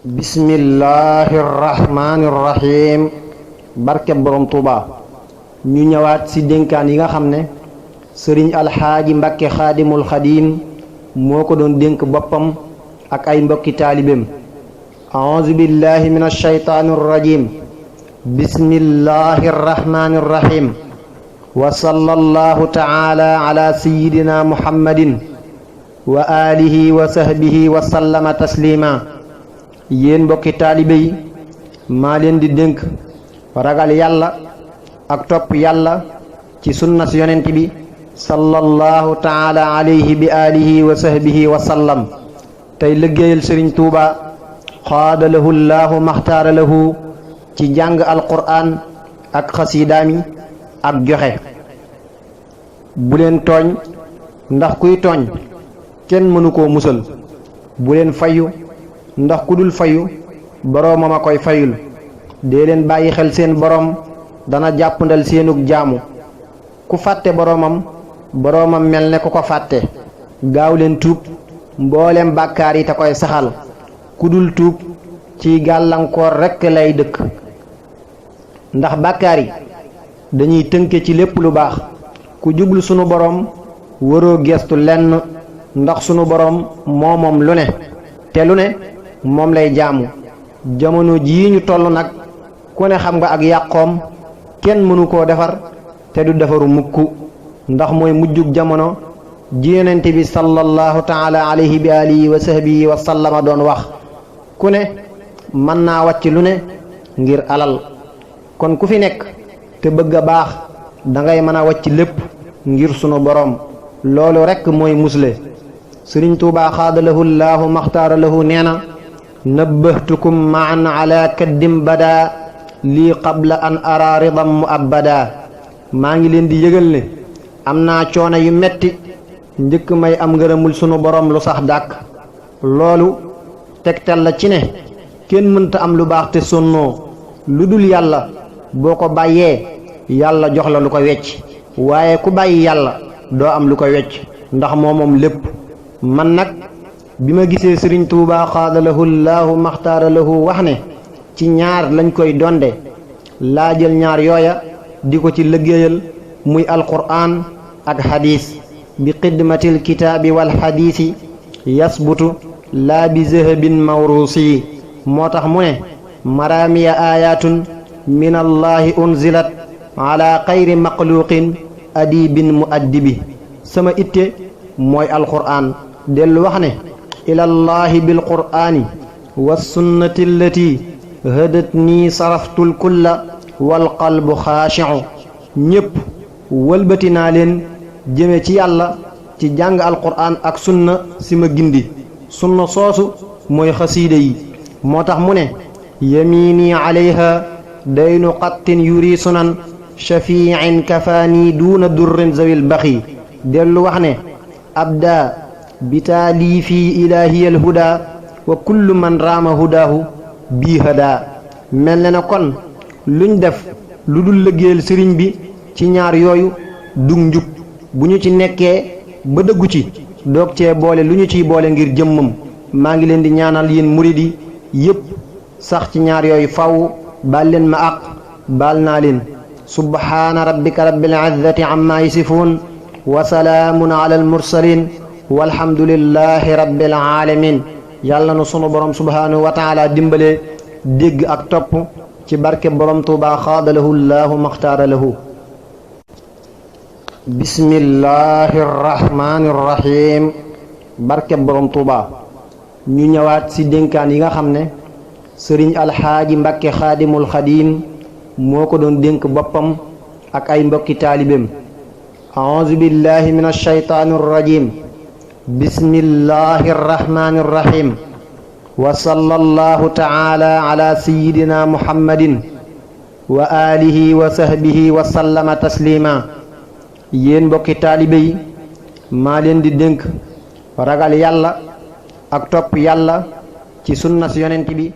bismillahi rahmaani rahim barke borom Tuuba ñu ñëwaat ci dénkaan yi nga xam ne sëriñ alxaaji Mbàkke xaadimul xadiim moo ko doon dénk boppam ak ay mbokki taalibeem. a'uuzu billahi min ashaytaani rajim bismillahi rahmaani rahim wa sallallahu taala ala sayyidina muhammadin wa alihi wa sahbihi wa sallama taslima. yéen mbokki taalibe yi maa leen di dénk ragal yàlla ak topp yàlla ci sunnas yonent bi sallallahu taala alayhi bi alihi wa sahbihi wa sallam tey liggéeyal sëriñ tuuba xaada lahu llaahu maxtaara lahu ci jàng alquraan ak xasiidaami ak joxe. bu leen tooñ ndax kuy tooñ kenn mënu koo musal. bu leen fayu ndax ku dul fayu boroomam a koy fayul. dee leen bàyyi xel seen boroom dana jàppandal seenug jaamu. ku fàtte boroomam mel ne ku ko fàtte. gaaw leen tuub mboolem bàkkaar yi te koy saxal. ku dul tuub ci gàllankoor rekk lay dëkk. ndax bàkkaar yi dañuy tënke ci lépp lu baax. ku jublu sunu boroom waroo gestu lenn ndax sunu boroom moom lu ne te lu ne moom lay jaamu. jamono jii ñu toll nag ku ne xam nga ak yàqoom kenn mënu koo defar te du defaru mukk ndax mooy mujjug jamono ji yonent bi sallallahu taala alayhi bi alihi wa sahbihi wa sallama doon wax. ku ne mën naa wàcc lu ne ngir alal. kon ku fi nekk te bëgg a baax dangay mën a wàcc lépp ngir sunu boroom. loolu rekk mooy musle. sëriñ tuubaa xaada lahu llaahu maxtaara lahu nee na nabbahtukum maan ala kaddim bada lii qabla an ara ridan mu abada. maa ngi leen di yëgal ne am naa coono yu metti njëkk may am ngërëmul sunu boroom lu sax dàkk. loolu tegtal la ci ne kenn mënta am lu baax te sonnoo lu dul yàlla. boo ko bàyyee yàlla jox la lu ko wecc waaye ku bàyyi yàlla doo am lu ko wecc ndax moom lépp. man nag bi ma gisee sëriñ tuubaa xaada lahu llaahu maxtaara lahu wax ne ci ñaar lañ koy donde laa jël ñaar yooya di ko ci liggéeyal muy alquraan ak xadiis. bi xidmatil kitaabi wal xadiisi yasbutu laa bi zahabin mawruusi. moo tax mu ne maraamiya aayatun min allahi unzilat ala xayri maxluuqin adibin muaddibi. sama itte mooy alquraan dellu wax ne ilallahi bilqur'aani wassunnati allati hadat nii saraftul kulla wal qalbu xaashi'u. ñépp wëlbati naa leen jëme ci yàlla ci jàng alquraan ak sunna si ma gindi. sunna soosu mooy xasiida yi. moo tax mu ne yamiini alayha daynu qattin yuri sunan shafiin kafaani duuna durrin zawil baxi. dellu wax ne abda bitaali fii ilaahiyal huda wa kullu man raama hudaahu bii hadaa. mel ne na kon luñ def lu dul liggéeyal sëriñ bi ci ñaar yooyu dug njub. bu ñu ci nekkee ba dëggu ci doog cee boole lu ñu ciy boole ngir jëmmam. maa ngi leen di ñaanal yéen murid yi yépp sax ci ñaar yooyu faw. baal leen ma àq baal naa leen. subhaana rabbika rabbil izzati amma yasifuun wa salaamun ala al mursalin walhamdulillahi rabbil alamin. yàlla na sunu borom subhaanahu wa taala dimbale dégg ak topp ci barke borom tuuba xaada lahu llaahu maxtaara lahu. bismillahi rahmaani rahim barke borom tuuba ñu ñëwaat ci dénkaan yi nga xam ne sëriñ alxaaji Mbàkke xaadimul xadiim moo ko doon dénk boppam ak ay mbokki taalibeem. a'uuzu billahi min ashaytaani rajim bismillahi rahmaani rahim wa sallallahu taala ala sayyidina muhammadin wa alihi wa sahbihi wa sallama taslima. yéen mbokki taalibe yi maa leen di dénk ragal yàlla ak topp yàlla ci sunnas yonent bi.